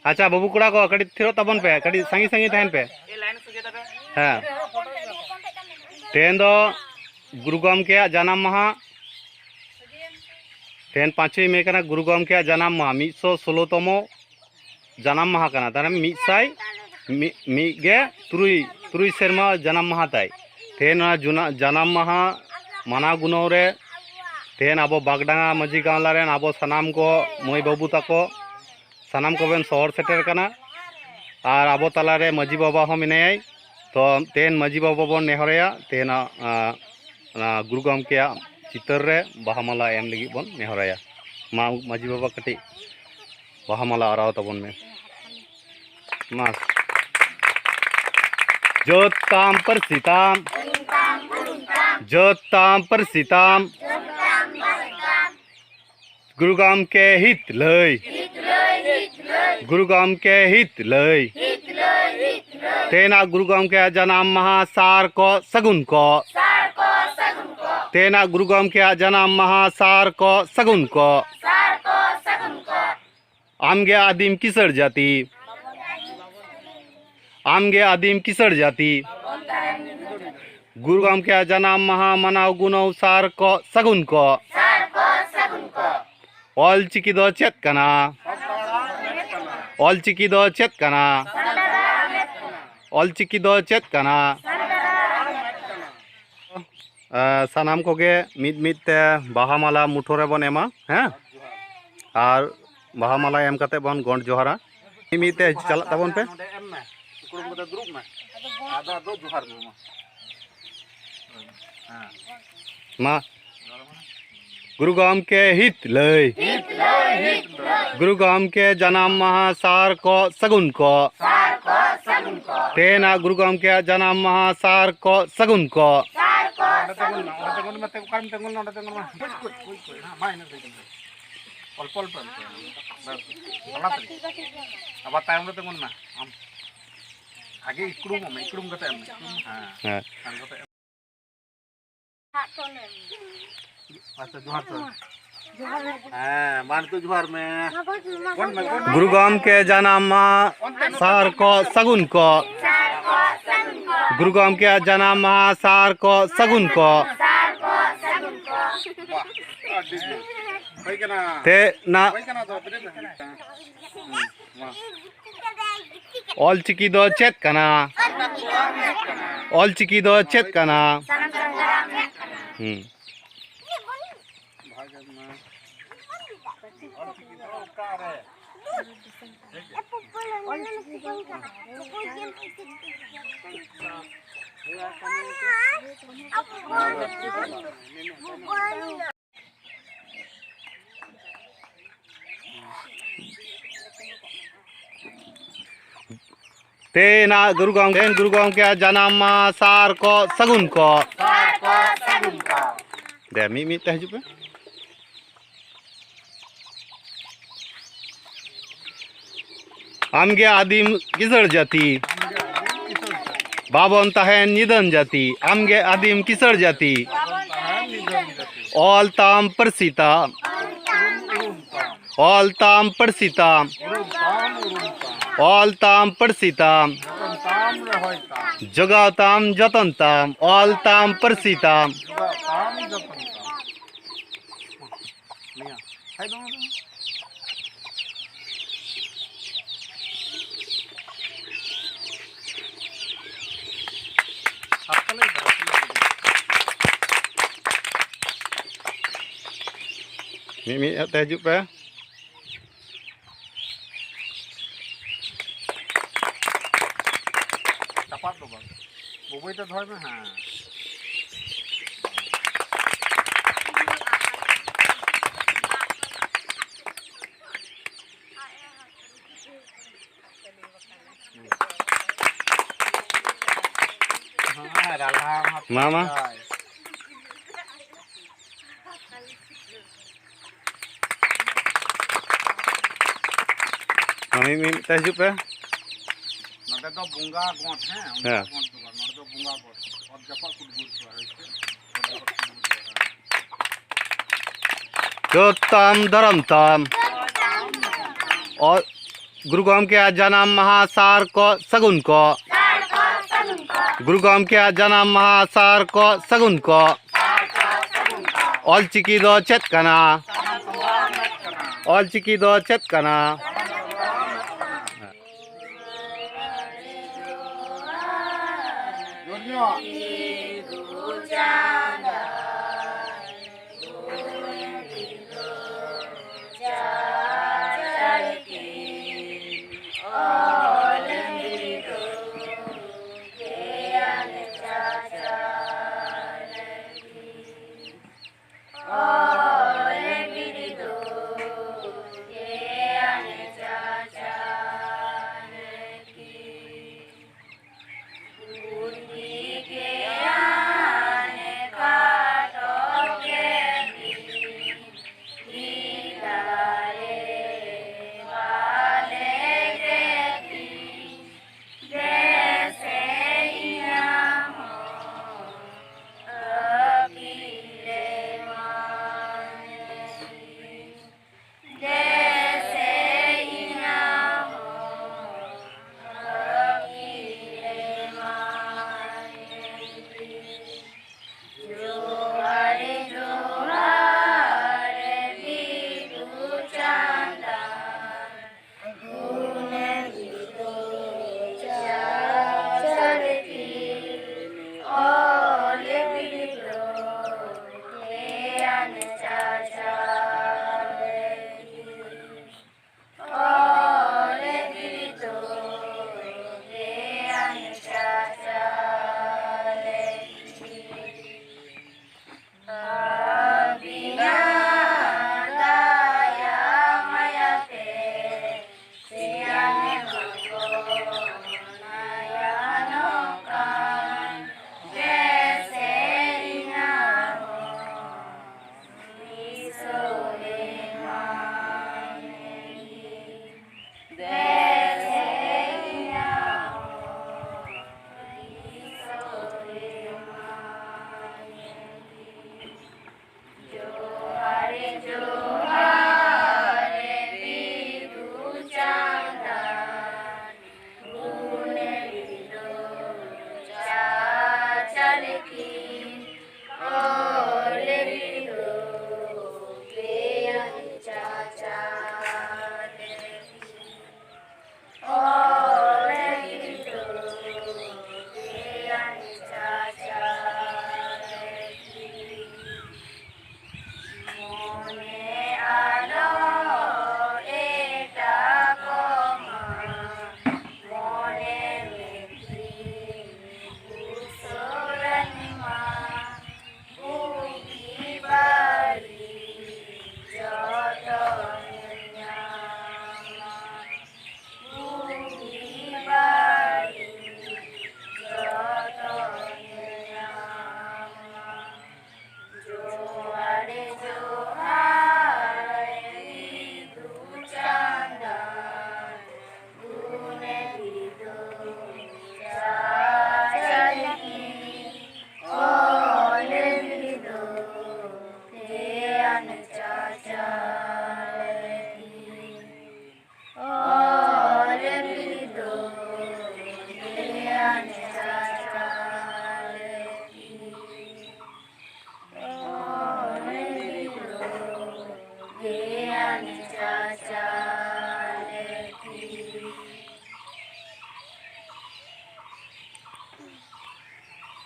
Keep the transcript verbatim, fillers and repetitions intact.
ᱟᱪᱪᱷᱟ, ᱵᱟᱹᱵᱩ ᱠᱚᱲᱟ ᱠᱚ, ᱠᱟᱹᱴᱤᱡ ᱛᱷᱤᱨᱚᱜ ᱛᱟᱵᱚᱱ ᱯᱮ, ᱠᱟᱹᱴᱤᱡ ᱥᱟᱺᱜᱤᱧ ᱥᱟᱺᱜᱤᱧ ᱛᱟᱦᱮᱱ ᱯᱮ᱾ ᱦᱮᱸ, ᱛᱮᱦᱮᱧ ᱫᱚ ᱜᱩᱨᱩ ᱜᱚᱢᱠᱮᱭᱟᱜ ᱡᱟᱱᱟᱢ ᱢᱟᱦᱟ᱾ ᱛᱮᱦᱮᱧ ᱯᱟᱸᱪᱚᱭ ᱢᱮ ᱠᱟᱱᱟ ᱜᱩᱨᱩ ᱜᱚᱢᱠᱮᱭᱟᱜ ᱡᱟᱱᱟᱢ ᱢᱟᱦᱟ, ᱢᱤᱫ ᱥᱚ ᱥᱳᱞᱳ ᱛᱚᱢᱚ ᱡᱟᱱᱟᱢ ᱢᱟᱦᱟ ᱠᱟᱱᱟ᱾ ᱛᱟᱦᱚᱞᱮ ᱢᱤᱫ ᱥᱟᱭ ᱢᱤᱫ, ᱢᱤᱫ ᱜᱮ ᱛᱩᱨᱩᱭ, ᱛᱩᱨᱩᱭ ᱥᱮᱨᱢᱟ ᱡᱟᱱᱟᱢ ᱢᱟᱦᱟ ᱛᱟᱭ᱾ ᱛᱮᱦᱮᱧ ᱱᱚᱣᱟ ᱡᱩᱱᱟ-, ᱡᱟᱱᱟᱢ ᱢᱟᱦᱟ ᱢᱟᱱᱟᱣ ᱜᱩᱱᱟᱹᱣ ᱨᱮ ᱛᱮᱦᱮᱧ ᱟᱵᱚ ᱵᱟᱜᱽᱰᱟᱸᱜᱟ ᱢᱟᱹᱡᱷᱤ ᱜᱟᱶᱞᱟ ᱨᱮᱱ ᱟᱵᱚ ᱥᱟᱱᱟᱢ ᱠᱚ, ᱢᱟᱹᱭ ᱵᱟᱹᱵᱩ ᱛᱟᱠᱚ, ᱥᱟᱱᱟᱢ ᱠᱚᱵᱮᱱ ᱥᱚᱦᱚᱨ ᱥᱮᱴᱮᱨ ᱠᱟᱱᱟ᱾ ᱟᱨ ᱟᱵᱚ ᱛᱟᱞᱟᱨᱮ ᱢᱟᱹᱡᱷᱤ ᱵᱟᱵᱟ ᱦᱚᱸ ᱢᱮᱱᱟᱭᱟᱭ᱾ ᱛᱚ, ᱛᱮᱦᱮᱧ ᱢᱟᱹᱡᱷᱤ ᱵᱟᱵᱟ ᱵᱚᱱ ᱱᱮᱦᱚᱨᱟᱭᱟ, ᱛᱮᱦᱮᱧ, ᱟ, ᱚᱱᱟ ᱜᱩᱨᱩ ᱜᱚᱢᱠᱮᱭᱟᱜ ᱪᱤᱛᱟᱹᱨ ᱨᱮ ᱵᱟᱦᱟ ᱢᱟᱞᱟ ᱮᱢ ᱞᱟᱹᱜᱤᱫ ᱵᱚᱱ ᱱᱮᱦᱚᱨᱟᱭᱟ᱾ ᱢᱟ, ᱢᱟᱹᱡᱷᱤ ᱵᱟᱵᱟ, ᱠᱟᱹᱴᱤᱡ ᱵᱟᱦᱟ ᱢᱟᱞᱟ ᱟᱨᱟᱣ ᱛᱟᱵᱚᱱ ᱢᱮ᱾ ᱢᱟ᱾ ᱡᱟᱹᱛ ᱛᱟᱢ ᱯᱟᱹᱨᱥᱤ ᱛᱟᱢ, ᱡᱟᱹᱛ ᱛᱟᱢ ᱯᱟᱹᱨᱥᱤ ᱛᱟᱢ, ᱜᱩᱨᱩ ᱜᱚᱢᱠᱮ ᱦᱤᱛ ᱞᱟᱹᱭ᱾ ᱜᱩᱨᱩ ᱜᱚᱢᱠᱮ ᱦᱤᱛ ᱞᱟᱹᱭ᱾ ᱛᱮᱦᱮᱧᱟᱜ ᱜᱩᱨᱩ ᱜᱚᱢᱠᱮᱭᱟᱜ ᱡᱟᱱᱟᱢ ᱢᱟᱦᱟ ᱥᱟᱨ ᱠᱚ ᱥᱟᱹᱜᱩᱱ ᱠᱚ᱾ ᱛᱮᱦᱮᱧᱟᱜ ᱜᱩᱨᱩ ᱜᱚᱢᱠᱮᱭᱟᱜ ᱡᱟᱱᱟᱢ ᱢᱟᱦᱟ ᱥᱟᱨ ᱠᱚ ᱥᱟᱹᱜᱩᱱ ᱠᱚ᱾ ᱟᱢᱜᱮ ᱟᱹᱫᱤᱢ ᱠᱤᱥᱟᱹᱬ ᱡᱟᱹᱛᱤ᱾ ᱟᱢᱜᱮ ᱟᱹᱫᱤᱢ ᱠᱤᱥᱟᱹᱬ ᱡᱟᱹᱛᱤ᱾ ᱜᱩᱨᱩ ᱜᱚᱢᱠᱮᱭᱟᱜ ᱡᱟᱱᱟᱢ ᱢᱟᱦᱟ ᱢᱟᱱᱟᱣ ᱜᱩᱱᱟᱹᱣ ᱥᱟᱨ ᱠᱚ ᱥᱟᱹᱜᱩᱱ ᱠᱚ᱾ ᱚᱞ ᱪᱤᱠᱤ ᱫᱚ ᱪᱮᱫ ᱠᱟᱱᱟ? ᱚᱞ ᱪᱤᱠᱤ ᱫᱚ ᱪᱮᱫ ᱠᱟᱱᱟ? ᱚᱞ ᱪᱤᱠᱤ ᱫᱚ ᱪᱮᱫ ᱠᱟᱱᱟ? ᱮ, ᱥᱟᱱᱟᱢ ᱠᱚᱜᱮ ᱢᱤᱫ ᱢᱤᱫ ᱛᱮ ᱵᱟᱦᱟ ᱢᱟᱞᱟ ᱢᱩᱴᱷᱟᱹᱱ ᱨᱮᱵᱚᱱ ᱮᱢᱟ, ᱦᱮᱸ? ᱟᱨ ᱵᱟᱦᱟ ᱢᱟᱞᱟ ᱮᱢ ᱠᱟᱛᱮ ᱵᱚᱱ ᱜᱚᱸᱰ ᱡᱚᱦᱟᱨᱟ᱾ ᱢᱤᱫ ᱢᱤᱫ ᱛᱮ ᱪᱟᱞᱟᱜ ᱛᱟᱵᱚᱱ ᱯᱮ᱾ ᱱᱚᱰᱮ ᱮᱢ ᱢᱮ, ᱫᱩᱲᱩᱵ ᱢᱮ᱾ ᱟᱫᱚ, ᱟᱫᱚ ᱡᱚᱦᱟᱨ ᱢᱮ ᱢᱟ᱾ ᱦᱮᱸ᱾ ᱢᱟ᱾ ᱜᱩᱨᱩ ᱜᱚᱢᱠᱮ ᱦᱤᱛ ᱞᱟᱹᱭ᱾ ᱜᱩᱨᱩ ᱜᱚᱢᱠᱮ ᱡᱟᱱᱟᱢ ᱢᱟᱦᱟ ᱥᱟᱨ ᱠᱚ ᱥᱟᱹᱜᱩᱱ ᱠᱚ᱾ ᱛᱮᱦᱮᱧᱟᱜ ᱜᱩᱨᱩ ᱜᱚᱢᱠᱮᱭᱟᱜ ᱡᱟᱱᱟᱢ ᱢᱟᱦᱟ ᱥᱟᱨ ᱠᱚ ᱥᱟᱹᱜᱩᱱ ᱠᱚ᱾ ᱚᱸᱰᱮ ᱛᱤᱸᱜᱩᱱ ᱢᱮ, ᱚᱸᱰᱮ ᱛᱤᱸᱜᱩᱱ ᱢᱮ, ᱚᱠᱟᱨᱮᱢ ᱛᱤᱸᱜᱩᱱ ᱞᱮᱱᱟ, ᱚᱸᱰᱮ ᱛᱤᱸᱜᱩᱱ ᱢᱮ᱾ ᱦᱳᱭ, ᱦᱳᱭ, ᱦᱳᱭ, ᱦᱮᱸ, ᱢᱟ, ᱤᱱᱟᱹᱜ ᱫᱷᱟᱹᱵᱤᱡ ᱜᱮ᱾ ᱚᱞᱯᱚ, ᱚᱞᱯᱚ, ᱚᱞᱯᱚ᱾ ᱵᱟᱥ, ᱛᱟᱲᱟᱛᱟᱲᱤ᱾ ᱟᱵᱟᱨ ᱛᱟᱭᱚᱢ ᱨᱮ ᱛᱤᱸᱜᱩᱱ ᱢᱮ ᱟᱢ᱾ ᱟᱜᱮ ᱤᱠᱲᱩᱢᱚᱜ ᱢᱮ, ᱤᱠᱲᱩᱢ ᱠᱟᱛᱮ ᱮᱢ ᱢᱮ, ᱤᱠᱲᱩᱢ ᱢᱮ᱾ ᱦᱮᱸ᱾ ᱦᱮᱸ᱾ ᱟᱪᱪᱷᱟ, ᱡᱚᱦᱟᱨ, ᱡᱚᱦᱟᱨ᱾ ᱦᱮᱸ, ᱢᱟ ᱱᱤᱛᱚᱜ ᱡᱚᱦᱟᱨ ᱢᱮ᱾ ᱜᱩᱨᱩ ᱜᱚᱢᱠᱮ ᱡᱟᱱᱟᱢ ᱢᱟᱦᱟ ᱥᱟᱨ ᱠᱚ ᱥᱟᱹᱜᱩᱱ ᱠᱚ᱾ ᱜᱩᱨᱩ ᱜᱚᱢᱠᱮᱭᱟᱜ ᱡᱟᱱᱟᱢ ᱢᱟᱦᱟ ᱥᱟᱨ ᱠᱚ ᱥᱟᱹᱜᱩᱱ ᱠᱚ᱾ ᱵᱟᱦ, ᱟᱹᱰᱤ ᱡᱳᱨ᱾ ᱦᱩᱭ ᱠᱟᱱᱟ᱾ ᱛᱮ ᱱᱟ ᱦᱩᱭ ᱠᱟᱱᱟ ᱛᱚ, ᱵᱮᱨᱮᱫ ᱢᱮ᱾ ᱦᱩᱸ, ᱢᱟ᱾ ᱚᱞ ᱪᱤᱠᱤ ᱫᱚ ᱪᱮᱫ ᱠᱟᱱᱟ? ᱚᱞ ᱪᱤᱠᱤ ᱫᱚ ᱪᱮᱫ ᱠᱟᱱᱟ? ᱦᱩᱸ᱾ ᱛᱮᱱᱟᱜ ᱜᱩᱨᱩ ᱜᱚᱢᱠᱮ, ᱜᱩᱨᱩ ᱜᱚᱢᱠᱮᱭᱟᱜ ᱡᱟᱱᱟᱢ ᱢᱟᱦᱟ ᱥᱟᱨ ᱠᱚ ᱥᱟᱹᱜᱩᱱ ᱠᱚ᱾ ᱥᱟᱨ ᱠᱚ ᱥᱟᱹᱜᱩᱱ ᱠᱚ᱾ ᱫᱮ, ᱢᱤᱫ ᱢᱤᱫ ᱛᱮ ᱦᱤᱡᱩᱜ ᱯᱮ᱾ ᱟᱢᱜᱮ ᱟᱹᱫᱤᱢ ᱠᱤᱥᱟᱹᱬ ᱡᱟᱹᱛᱤ᱾ ᱵᱟᱵᱚᱱ ᱛᱟᱦᱮᱱ ᱧᱤᱫᱟᱹᱱ ᱡᱟᱹᱛᱤ᱾ ᱟᱢᱜᱮ ᱟᱹᱫᱤᱢ ᱠᱤᱥᱟᱹᱬ ᱡᱟᱹᱛᱤ᱾ ᱚᱞ ᱛᱟᱢ ᱯᱟᱹᱨᱥᱤ ᱛᱟᱢ᱾ ᱚᱞ ᱛᱟᱢ ᱯᱟᱹᱨᱥᱤ ᱛᱟᱢ᱾ ᱚᱞ ᱛᱟᱢ ᱯᱟᱹᱨᱥᱤ ᱛᱟᱢ᱾ ᱡᱚᱜᱟᱣ ᱛᱟᱢ ᱡᱚᱛᱚᱱ ᱛᱟᱢ᱾ ᱚᱞ ᱛᱟᱢ ᱯᱟᱹᱨᱥᱤ ᱛᱟᱢ᱾ ᱢᱤᱫ ᱢᱤᱫ ᱛᱮ ᱦᱤᱡᱩᱜ ᱯᱮ᱾ ᱪᱟᱯᱟᱫ ᱫᱚ ᱵᱟᱝ, ᱵᱩᱵᱟᱹᱭ ᱛᱮ ᱫᱚᱦᱚᱭ ᱢᱮ᱾ ᱦᱮᱸ᱾ ᱢᱟ, ᱢᱟ᱾ ᱢᱟ, ᱢᱤᱫ ᱢᱤᱫ ᱛᱮ ᱦᱤᱡᱩᱜ ᱯᱮ᱾ ᱱᱚᱰᱮ ᱫᱚ ᱵᱚᱸᱜᱟ ᱜᱚᱴ, ᱦᱮᱸ, ᱚᱱᱠᱟ ᱦᱮᱸ᱾ ᱜᱚᱴ ᱫᱚ ᱵᱟᱝ, ᱱᱚᱰᱮ ᱫᱚ ᱵᱚᱸᱜᱟ ᱜᱚᱴ᱾ ᱚᱛ ᱡᱟᱯᱟᱜ ᱠᱩᱴᱵᱩᱨ ᱠᱚ ᱟᱨ ᱪᱮᱫ? ᱚᱛ ᱡᱟᱯᱟᱜ ᱠᱩᱴᱵᱩᱨ ᱠᱚ, ᱦᱮᱸ᱾ ᱪᱷᱩᱛ ᱛᱟᱢ ᱫᱷᱚᱨᱚᱢ ᱛᱟᱢ᱾ ᱚ-, ᱜᱩᱨᱩ ᱜᱚᱢᱠᱮᱭᱟᱜ ᱡᱟᱱᱟᱢ ᱢᱟᱦᱟ ᱥᱟᱨ ᱠᱚ ᱥᱟᱹᱜᱩᱱ ᱠᱚ᱾ ᱜᱩᱨᱩ ᱜᱚᱢᱠᱮᱭᱟᱜ ᱡᱟᱱᱟᱢ ᱢᱟᱦᱟ ᱥᱟᱨ ᱠᱚ ᱥᱟᱹᱜᱩᱱ ᱠᱚ᱾ ᱚᱞᱪᱤᱠᱤ ᱫᱚ ᱪᱮᱫ ᱠᱟᱱᱟ? ᱚᱞᱪᱤᱠᱤ ᱫᱚ ᱪᱮᱫ ᱠᱟᱱᱟ? ᱡᱳᱨ ᱧᱚᱜ᱾